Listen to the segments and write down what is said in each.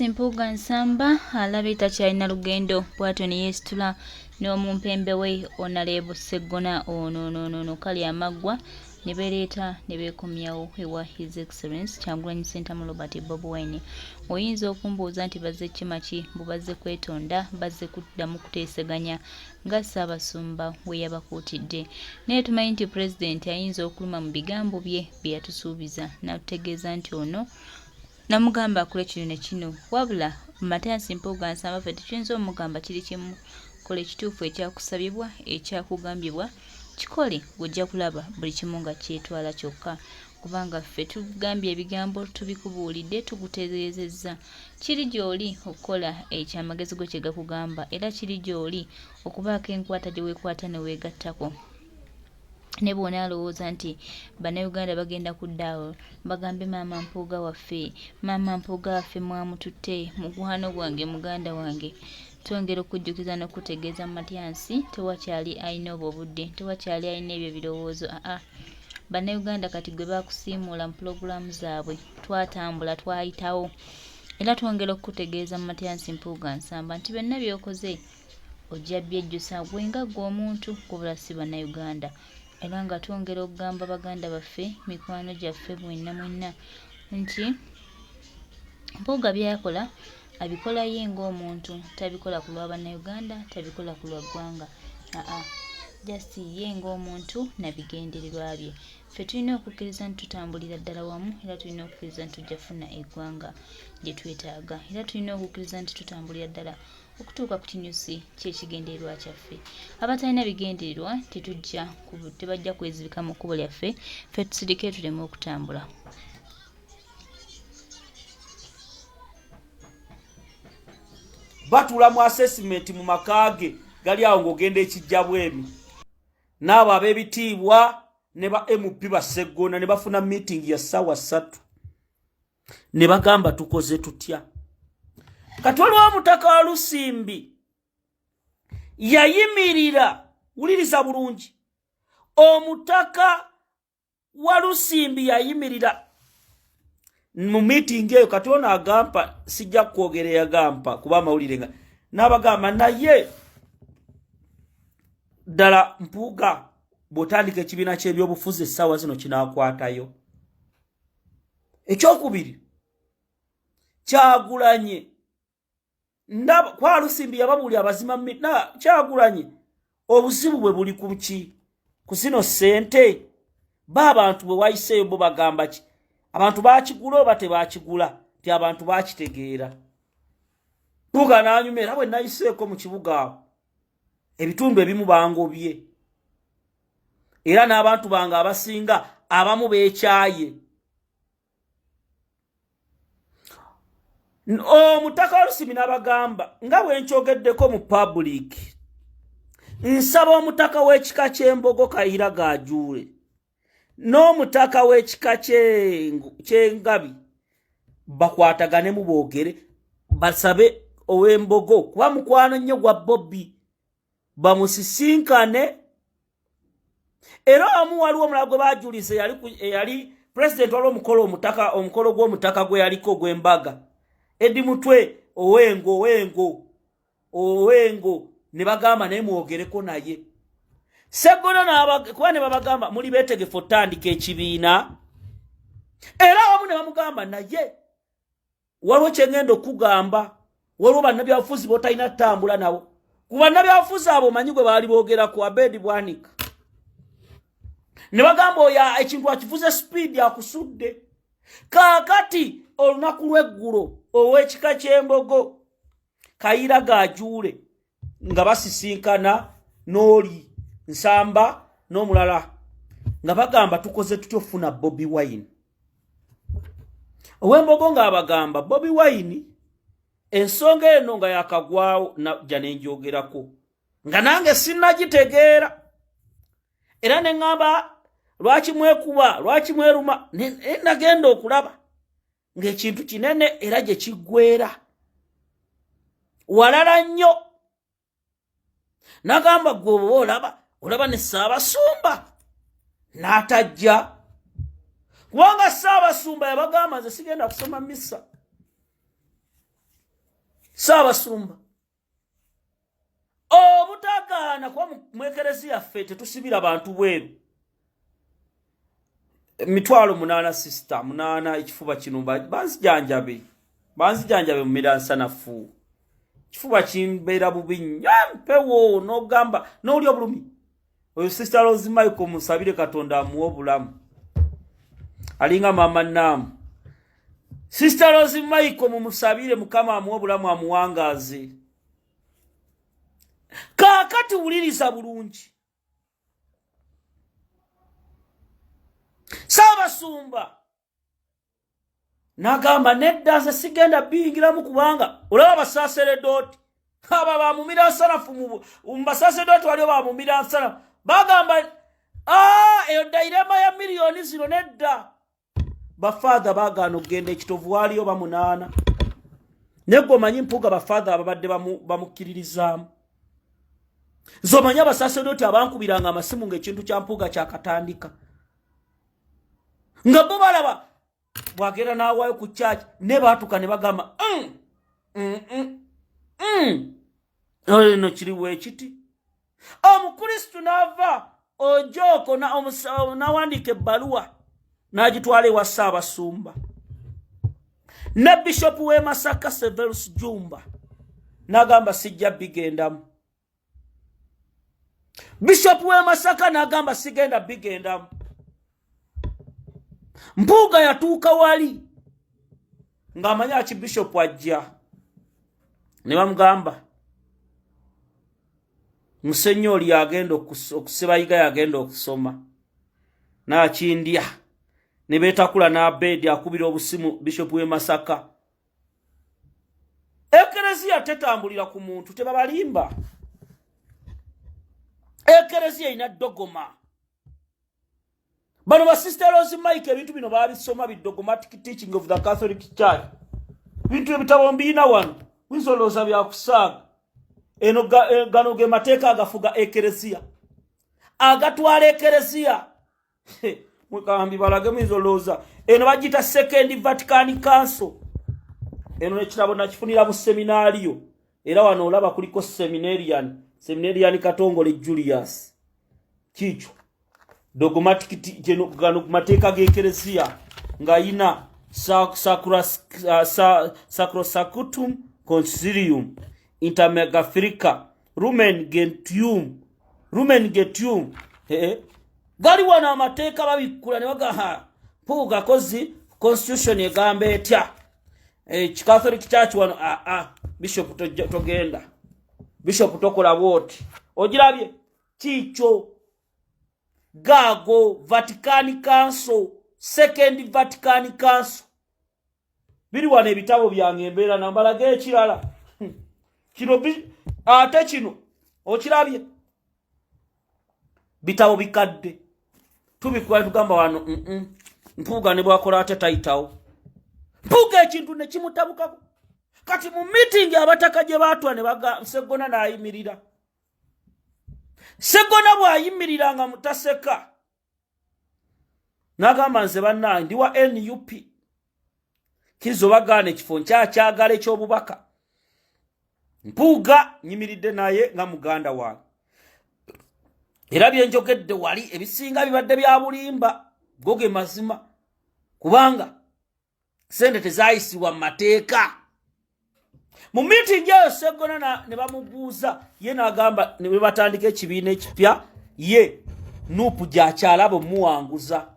Mpuuga Nsamba alabye takyalina lugendo bwatyo ne yeesitula n'omumpembe we Onaleebu Sseggona ono ono kali amaggwa ne beereeta ne beekomyawo ewa His Excellence Kyagulanyi Ssentamu Robert Bobi Wine. Oyinza okumbuuza nti bazze kukima ki? Mbu bazze kwetonda, bazze kuddamu kuteeseganya nga Ssaabasumba we yabakuutidde. Naye tumanyi nti Pulezidenti ayinza okuluma mu bigambo bye bye yatusuubiza n'atutegeeza nti ono namugamba akole kino ne kino wabula Mathias Mpuuga Nsamba ffe tekiyinza omugamba kiri kimu kola ekituufu ekyakusabibwa ekyakugambibwa kikole ojja kulaba buli kimu nga kyetwala kyokka kubanga ffe tugambye ebigambo tubikubuulidde tukutegeezezza kiri gy'oli okukola ekyo amagezi go kye gakugamba era kiri gy'oli okubaako enkwata gye weekwata ne weegattako ne bw'onaalowooza nti Bannayuganda bagenda kudda awo bagambe maama Mpuuga waffe, maama Mpuuga waffe mwamututte, mukwano gwange, muganda wange. Twongera okukujjukiza n'okukutegeeza Matyansi tewakyali alina obwo obudde, tewakyali alina ebyo ebirowoozo aa Bannayuganda kati gwe bakusiimuula mu pulogulaamu zaabwe twatambula twayitawo era twongera okukutegeeza Matyansi Mpuuga Nsamba nti byonna by'okoze ojja byejjusa gwe nga ggwe omuntu wabula si Bannayuganda era nga twongera okugamba baganda baffe mikwano gyaffe mwenna mwenna nti Mpuuga by'akola abikola ye ng'omuntu tabikola ku lwa Bannayuganda tabikola ku lwa ggwanga aa just ye ng'omuntu na bigendererwa bye. Ffe tulina okukkiriza nti tutambulira ddala wamu era tulina okukkiriza nti tujja kufuna eggwanga lye twetaaga era tulina okukkiriza nti tutambulira ddala okutuuka ku kinyusi ky'ekigendererwa kyaffe. Abatalina bigendererwa tetujja tebajja kwezibika mu kkubo lyaffe, ffe tusirike tuleme okutambula. Batuula mu assessment mu maka ge gali awo ng'ogenda ekijja bwemi n'abo ab'ebitiibwa ne ba MP ba Sseggona ne bafuna meeting ya ssaawa 3 ne bagamba tukoze tutya. Kati waliwo omutaka wa Lusimbi yayimirira, wuliriza bulungi, omutaka wa Lusimbi yayimirira mu meeting eyo. Kati ono agampa sijja kwogera yagampa kuba amawulire nga n'abagamba naye ddala Mpuuga bw'otandika ekibiina ky'ebyobufuzi essaawa zino kinaakwatayo. Ekyokubiri, Kyagulanye ndaba kwa Lusimbi yababuulira abazima na Kyagulanye obuzibu bwe buli ku ki ku zino ssente ba abantu bwe wayiseeyo bo bagamba ki abantu bakigula oba tebakigula nti abantu bakitegeera. Mpuuga n'anyuma era bwe nayiseeko mu kibuga awo ebitundu ebimu bangobye era n'abantu bange abasinga abamu beekyaye. Omutaka Olusimi n'abagamba nga bwe nkyogeddeko mu public, nsaba omutaka w'ekika ky'Embogo Kayira Gaajuule n'omutaka w'ekika ky'Engabi bakwataganemu boogere basabe ow'Embogo kuba mukwano nnyo gwa Bobi bamusisinkane. Era omu waliwo omulala gwe bajuliza eyali pulezidenti, waliwo omukolo omutaka omukolo gw'omutaka gwe yaliko ogw'embaga Edi Mutwe owengo owengo owengo ne bagamba naye mwogereko naye Sseggona kuba ne babagamba muli beetegefu otandika ekibiina. Era awamu ne bamugamba naye waliwo kyengenda okugamba, waliwo bannabyabufuzi botalina tutambula nabo. Ku bannabyabufuzi abo omanyi gwe baali boogerako Abedi Bwanika ne bagamba oyo ekintu akivuze sipiidi akusudde. Kaakati olunaku lw'eggulo ow'ekika ky'Embogo Kayira Gaajuule nga basisinkana n'oli Nsamba n'omulala nga bagamba tukoze tutya okufuna Bobi Wine. Ow'Embogo ng'abagamba Bobi Wine ensonga eno nga yakagwawo najja nenjogerako nga nange sinnagitegeera era ne ŋŋamba lwaki mwekuba lwaki mweruma, nagenda okulaba ng'ekintu kinene era gye kiggweera walala nnyo. Nagamba gwe oba olaba olaba ne Ssaabasumba n'atajja kubanga Ssaabasumba yabagamba nze sigenda kusoma missa. Ssaabasumba obutagaana kuba mu ekereziya ffe tetusibira bantu bweru 800,000 sisita 8 ekifuba kino banzijanjabe banzijanjabe mu miransanafu kifuba kimbeera bubi nnyo mpewo n'ogamba n'oli obulumi oyo sister Rose Michael musabire Katonda amuwe obulamu alinga mama Naamu. Sister Rose Michael mumusabire Mukama amuwe obulamu amuwangaaze. Kaakati wuliriza bulungi. Ssaabasumba nagamba nedda nze sigenda biyingiramu kubanga olaba abasaseredooti abo bamumira nsanafu mubasaseredooti waliwo bamumira nsanafu bagamba eyo dairema ya miliyoni zino nedda. Bafaatha bagaana okugenda ekitovu waaliyo bamunaana naye gwe omanyi Mpuuga bafaatha ababadde bamukkiririzaamu nze omanyi abasaseredooti abankubiranga amasimu ng'ekintu kya Mpuuga kyakatandika nga bo balaba bwagenda n'awaayo ku kyaki ne baatuka ne bagamba eno kiri weekiti. Omukristu n'ava ojooko n'awandiika ebbaluwa n'agitwala ewa Ssaabasumba ne bishopu w'e Masaka Severus Jumba n'agamba sijja bigendamu. Bishopu w'e Masaka n'agamba sigenda bigendamu. Mpuuga yatuuka wali ng'amanyi akibishopu ajja ne bamugamba musenyooli yagenda okusibayiga yagenda okusoma n'akindya ne beetakula n'abeedi akubira obusimu bishopu w'e Masaka. Ekereziya tetambulira ku muntu, tebabalimba. Ekereziya erina dogoma. Bano ba Sister Rose Mike ebintu bino babisoma bi dogmatic teaching of the Catholic Church. Bintu ebitabo mbiina wano uyinza olowooza byakusaaga. Eno gano ge mateeka agafuga ekereziya, agatwala ekereziya. Mwekambi balage muyinza olowooza eno bagiyita Second Vatican Council. Eno ekitabo nakifunira mu seminaariyo era wano olaba kuliko seminarian Katongole Julius. Kiikyo dogmatic gano mateeka g'ekereziya ng'ayina Sacrosanctum Concilium Intermegafrica Lumen Gentium Lumen Gentium. Gali wano amateeka babikkula ne baga Mpuuga kozi constitution egamba etya Catholic Church wano. Aa bishop togenda, bishop tokola bwoti. Ogirabye kiikyo gaago Vatican Council, Second Vatican Council biri wano ebitabo byange embeera nambalaga ekirala kino ate kino okirabye bitabo bikadde tubikuba tugamba wano Mpuuga ne bwakola ate tayitawo. Mpuuga ekintu ne kimutabukako. Kati mu meeting abataka gye baatwa ne baga Seggona n'ayimirira. Seggona bw'ayimirira nga mutaseka n'agamba nze bannange ndi wa NUP kizo bagaana ekifo nkyakyagala eky'obubaka. Mpuuga nyimiridde naye nga muganda wange era byenjogedde wali ebisinga bibadde bya bulimba go ge mazima kubanga sente tezayisibwa mu mateeka. Mu meeting eyo Seggona ne bamubuuza ye n'agamba ne batandika ekibiina ekipya ye NUP gyakyalaba omuwanguza.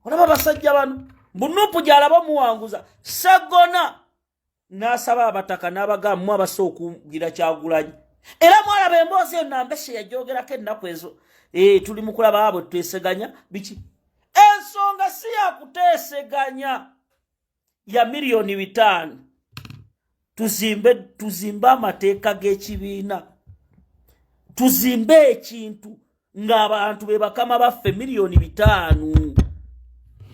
Olaba abasajja bano mbu NUP gyalaba omuwanguza. Seggona n'asaba abataka n'abagamba mu abasa okugira Kyagulanyi era mwalaba emboozi eyo Nambeshe yajogerako ennaku ezo. Tuli mu kulaba abo tweseganya biki. Ensonga si yakuteeseganya ya 5,000,000. Tuzimbe amateeka g'ekibiina, tuzimbe ekintu ng'abantu be bakama baffe. 5,000,000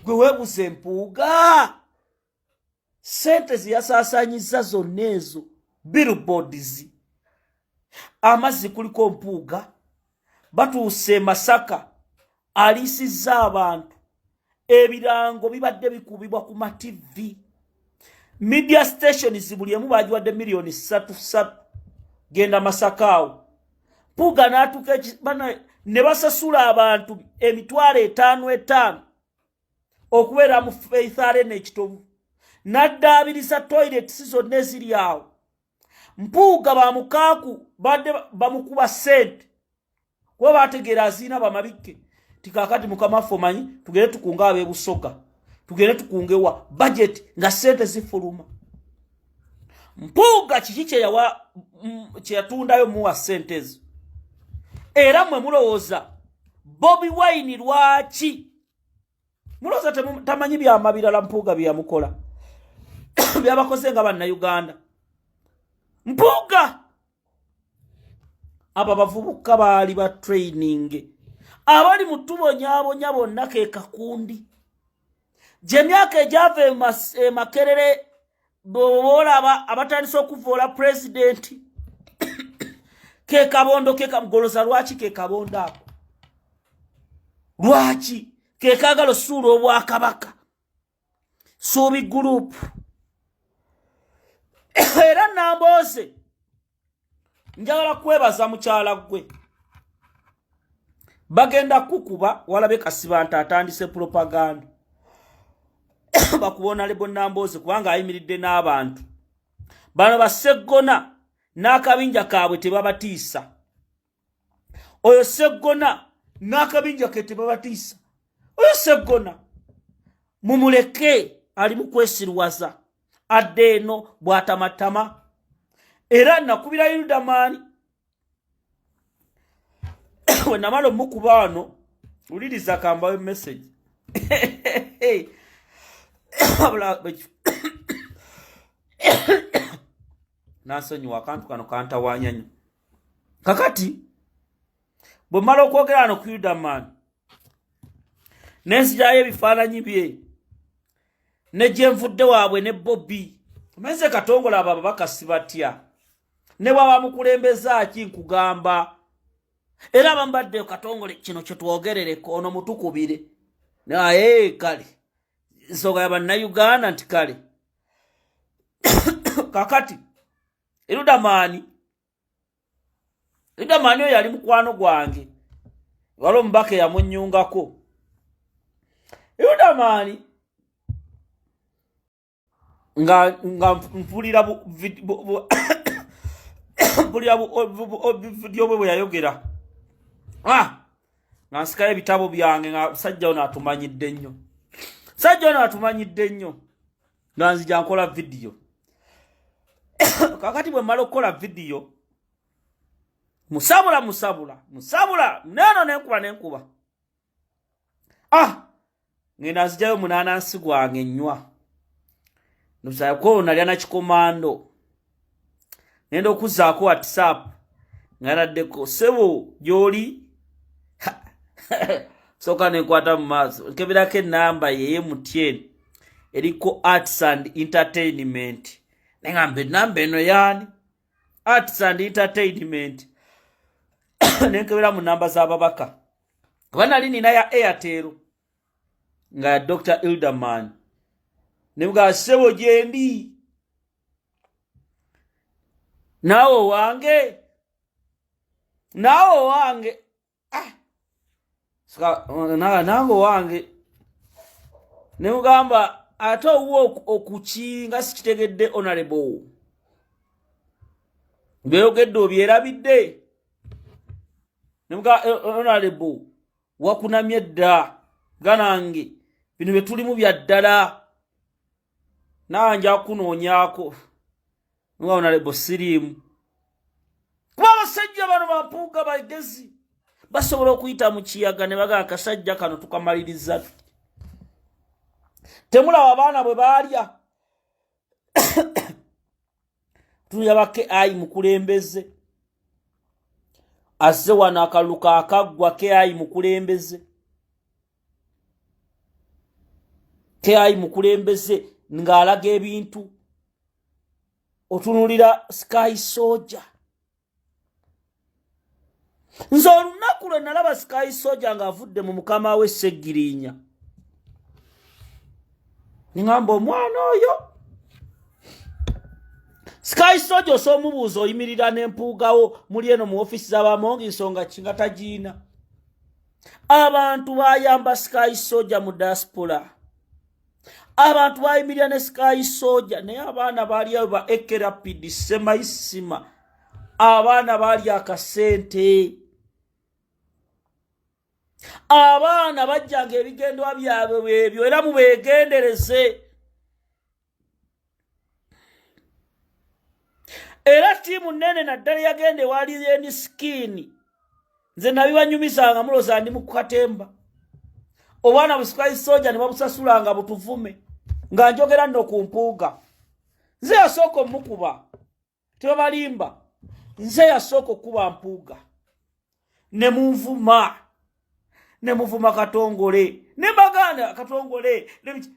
gwe weebuza Empuuga sente zeyasaasaanyizza zonna ezo billboards amazzi kuliko Mpuuga batuuse e Masaka aliisizza abantu ebirango bibadde bikubibwa ku mativi. Media stations buli emu bagiwadde miliyoni ssatu ssatu. Genda Masaka awo, Mpuuga n'atuuka ne basasula abantu 5,000 5,000 okubeera mu Faith Arena ekitovu, n'addaabiriza toilets zonna eziri awo. Mpuuga bamukaaku badde bamukuba ssente kuba bategeera aziina bamabikke ti kaakati mukama waffe omanyi tugende tukunge ab'ebusoga, tugende tukungewa budget nga ssente zifuluma. Mpuuga kiki kyeyawa kyeyatundayo muwa ssente ezo? Era mmwe mulowooza Bobi Wine lwaki mulowooza tamanyi byama birala Mpuuga bye yamukola, byabakoze nga Bannayuganda? Mpuuga abo abavubuka baali ba training abali mu tubonyaabonya bonna ke kakundi gyemyaka egyava e Makerere. Bwolaba abatandise okuvoola pulezidenti, ke kabondo ke kamugoloza. Lwaki ke kabondo ako? Lwaki ke kaagala osuula obwakabaka? Suubi Group. Era Nambooze, njagala kwebaza mukyala gwe bagenda kukuba. Walabe Kasibanta atandise propaganda bakubona lebo Nambooze, kubanga ayimiridde n'abantu bano baseggona n'akabinja kaabwe tebabatiisa. Oyo Seggona n'akabinja ke tebabatiisa. Oyo Seggona mumuleke, ali mu kwesirwaza, adde eno bw'atamatama. Era nakubira Yudamaani we namala omukuba wano, wuliriza kambawe message. Wabula nansonyiwa, akantu kano kantawaanya nnyo. Kakati bwe mmala okwogera wano ku Yudaman, nenzigyayo ebifaananyi bye ne gyenvudde waabwe ne Bobi. Omanyize Katongole, abo ababaka sibatya ne bwaba mukulembeza ki, nkugamba. Era abambadde Katongole kino kyetwogerereko ono mutukubire naye kale nsonga ya Bannayuganda nti kale kakati Erudamaani, Erudamaani oyo yali mukwano gwange, wali omubaka eyamunyungako Erudamaani nga mpulira mpulira video bwe bwe yayogera, nga nsikayo ebitabo byange, nga musajja ono atumanyidde nnyo, musajja ono atumanyidde nnyo, nga nzija nkola vidiyo. Kakati bwe mmala okukola vidiyo, musabula musabula musabula neeno nenkuba nenkuba, ngenda nzijayo munanansi gwange nnywa nozako nalya nakikomando, ngenda okuzaako WhatsApp nga naddeko, "Sebo, gyoli?" Sooka nenkwata mu maaso, nkeberako enamba yeye MTN eriko Arts and Entertainment, neŋamba enamba eno yaani Arts and Entertainment? Nenkebera mu namba z'ababaka kuba nali nina ya Airtel nga ya Dr Ilderman, nemugaa, "Sebo, gyendi naawe wange, naawe wange, nange wange." Nemugamba, "Ate owuwo okuki nga sikitegedde? Honorable, byeyogedde obyerabidde?" Nemuga, "Honorable, wakunamye dda ganange, bino bye tulimu bya ddala, nanja kunoonyaako nga honorable siriimu." Kuba abasajja bano bampuuga bagezi, basobola okuyita mu kiyaga ne bagaa akasajja kano tukamaliriza tuti. Temulaba abaana bwe baalya tulabake ayi mukulembeze azze wano akalulu kakaggwa ke ayi mukulembeze ke ayi mukulembeze ng'alaga ebintu. Otunulira Sky Soja. Nze olunaku lwe nalaba Sky Soja ng'avudde mu mukama we Segirinya, niŋamba omwana oyo. Sky Soja osomubuuza oyimirira n'empuugawo muli eno mu ofiisi z'abamongi nsonga ki nga tagiina. Abantu bayamba Sky Soja mu diaspora, abantu bayimirira ne Sky Soja, naye abaana baali ayo ba Ekerapidi Semaisima, abaana baali akasente, abaana bajjanga ebigendwa byabwe bwebyo, era mubeegendereze. Era ttiimu nnene naddala yagenda ewali eni sikiini, nze nabibanyumizanga mulooza ndi mu katemba. Obwana busikayi soja ne babusasulanga butuvume nga njogera nno ku mpuuga. Nze yasooka omukuba, tebabalimba, nze yasooka okukuba mpuuga ne munvuma, ne muvuma Katongole, ne mbaganda Katongole,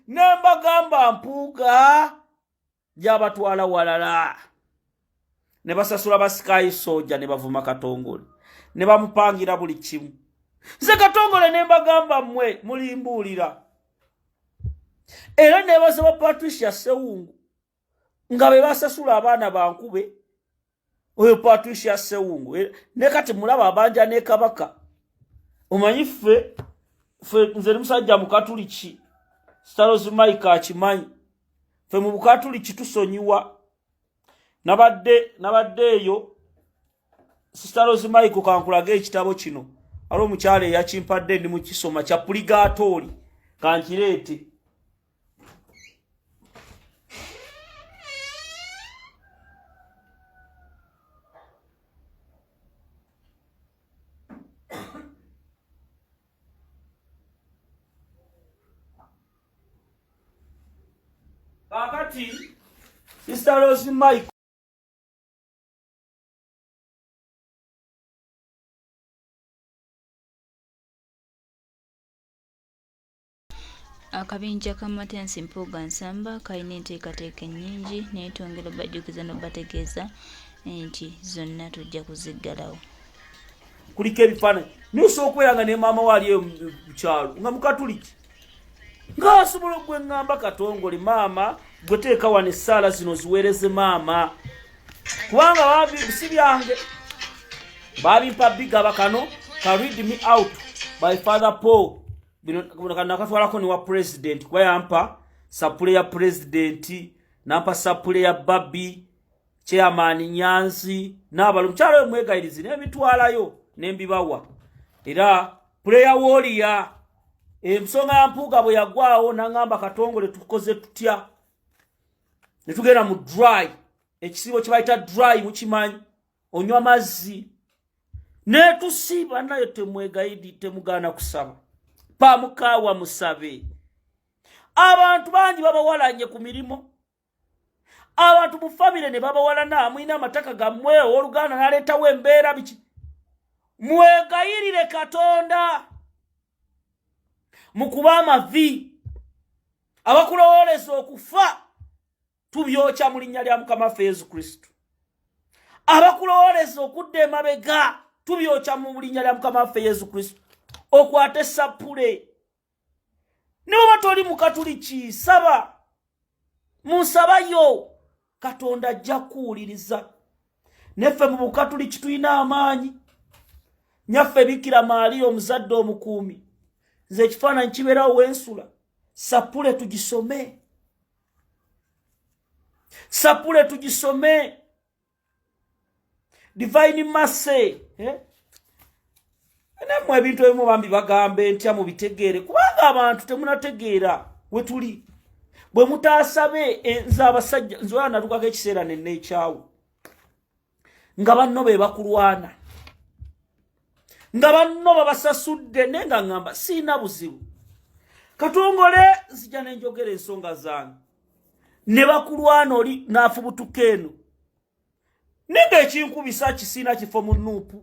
ne mbagamba mpuuga gyabatwala walala, ne basasula ba Sky Soja ne bavuma Katongole ne bamupangira buli kimu. Nze Katongole ne mbagamba mmwe mulimbuulira. Era nebaza ba Patricia Sewungu nga be basasula abaana bankube. Oyo Patricia Sewungu ne kati mulaba abanja ne Kabaka. Omanyi ffe nze ndi musajja mukatuliki, Staros Mike akimanyi, ffe mu bukatuliki tusonyiwa. Nabadde eyo Sister Rose Michael, kankulaga ekitabo kino, ali omukyala eyakimpadde ndi mukisoma, kya puligaatooli, kankireete. Kakati Sister Rose Michael Akabinja ka Mathias Mpuuga Nsamba kalina enteekateeka ennyingi naye twongera obajjukiza n'obategeeza nti zonna tujja kuziggalawo. Kuliko ebifaananyi naye osobola okubeera nga ne maama we ali eyo mu kyalo nga mukatuliki ng'asobola okweŋŋamba Katongole, maama gwe teeka wano essaala zino ziweereze maama, kubanga si byange babimpa bigaba. Kano ka Read Me Out by Father Paul, bino nakatwalako ne wa president, kuba yampa sapule ya president, nampa sapule ya Babi chairman Nyanzi n'abala omukyalo oyo mwegayirizi n'ebitwalayo nembibawa. Era prayer warrior, ensonga ya Mpuuga bwe yagwawo naŋŋamba, Katongole tukoze tutya? Ne tugenda mu dry, ekisiibo kye bayita dry mukimanyi, onywa mazzi netusiiba nayo. Temwegayidi, temugaana kusaba, pamukaawa musabe. Abantu bangi babawalanye ku mirimu, abantu mu famire ne babawalana, mulina amataka gammwe, owooluganda n'aleetawo embeera biki. Mwegayirire Katonda mukuba amavi. Abakulowooleza okufa tubyokya mu linnya lya Mukama waffe Yesu Kristo. Abakulowooleza okudda emabega tubyokya mu linnya lya Mukama waffe Yesu Kristo. Okwate sapule, ne bwoba toli mukatuliki, saba mu nsabayo, Katonda ajja kukuwuliriza. Neffe mu bukatuliki tulina amaanyi. Nyaffe Bikira Maaliya omuzadde omukuumi, nze ekifaananyi kibeerawo wensula. Sapule tugisome, sapule tugisome, Divine Mercy, eh? Nammwe ebintu ebimu bambi bagambe ntya mubitegeere, kubanga abantu temunategeera wetuli bwe mutaasabe. Nze abasajja nze oyo natukako ekiseera neneekyawo nga banno be bakulwana, nga banno babasasudde, naye nga ŋŋamba siina buzibu, Katongole nzija nenjogera ensonga zange, ne bakulwana oli n'afubutuka eno, naye nga ekinkubisa kisiina kifo mu NUP,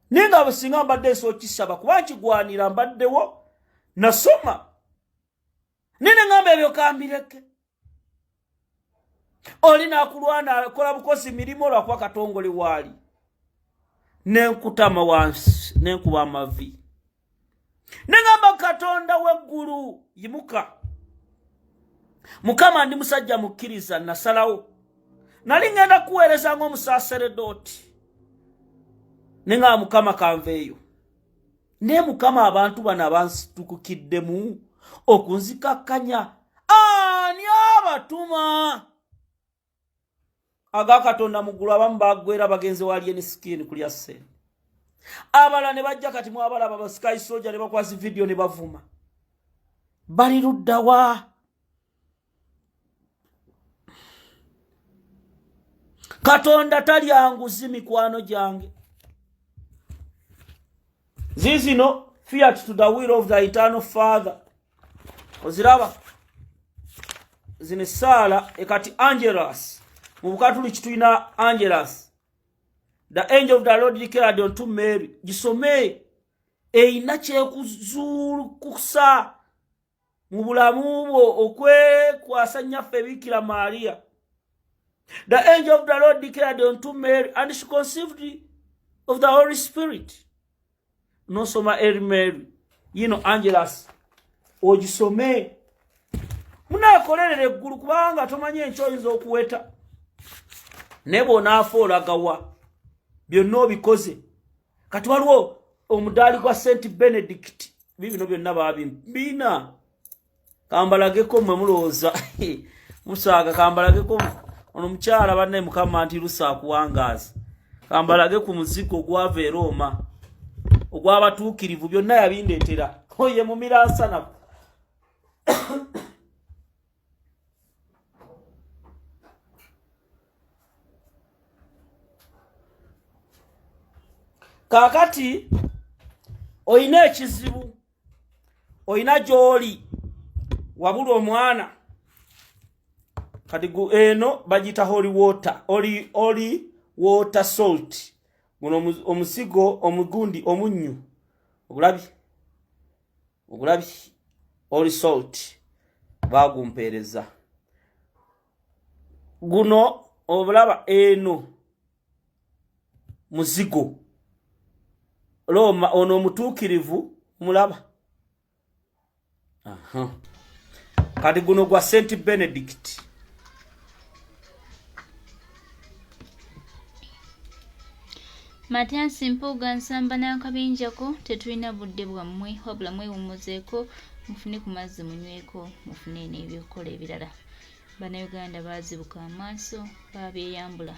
naye nga singa mbadde nsobola okisaba kuba nkigwanira, mbaddewo nasoma, naye neŋŋamba ebyo kambireke. Oli nakulwana akola bukozi mirimu olwakuba Katongole waali, nenkutama wansi nenkuba amavi neŋamba, Katonda w'eggulu yimuka, Mukama, ndi musajja mukkiriza, nasalawo. Nali ŋŋenda kuweereza ng'omusaaseredooti, ne nga Mukama kanveeyo. Naye Mukama, abantu bano abansitukukiddemu okunzikakkanya, ani abatuma? Aga Katonda mu ggulu abamu baggwera bagenze wa Alien Skin kulya ssente, abalala ne bajja kati mwabalaba ba Sky Soja ne bakwasi vidiyo ne bavuma. Bali luddawa? Katonda talyanguzi, mikwano gyange. Zizino fiat to the will of the eternal Father, oziraba zino essaala. Ekati Angelus, mu Bukatuliki tulina Angelus, the angel of the Lord declared unto Mary. Gisome, erina kyekuzuulukusa mu bulamu bwo okwekwasa Nnyaffe Bikira Maria. The angel of the Lord declared unto Mary, and she conceived of the Holy Spirit. Nosoma Hail Mary, yino Angelus ogisome. Munakolerera eggulu, kubanga tomanyi enkyo oyinza okuweta, naye bw'onaafa olagawa? Byonna obikoze. Kati waliwo omudaali gwa St Benedict. Bibino byonna babibiina, kambalageko. Mmwe mulowooza musaaga, kambalageko. Ono mukyala bannaye, Mukama nti lusa akuwangaaza. Kambalage ku muzigo ogwava e Rooma ogw'abatuukirivu. Byonna yabindeetera oye mumiransanafu. Kaakati olina ekizibu, olina gy'oli wabula omwana. Kati eno bagiyita holy water, holy water salt. Guno omusigo omugundi omunnyu, ogulabye? Ogulabye? Holy salt bagumpeereza guno, obulaba? Eno muzigo Roma. Ono omutuukirivu mulaba. Kati guno gwa St Benedict. Mathias Mpuuga Nsamba n'akabinjako, tetulina budde bwammwe, wabula mwewummuzeeko, mufune ku mazzi munyweko, mufune n'ebyokukola ebirala. Bannayuganda baazibuka amaaso, baabyeyambula.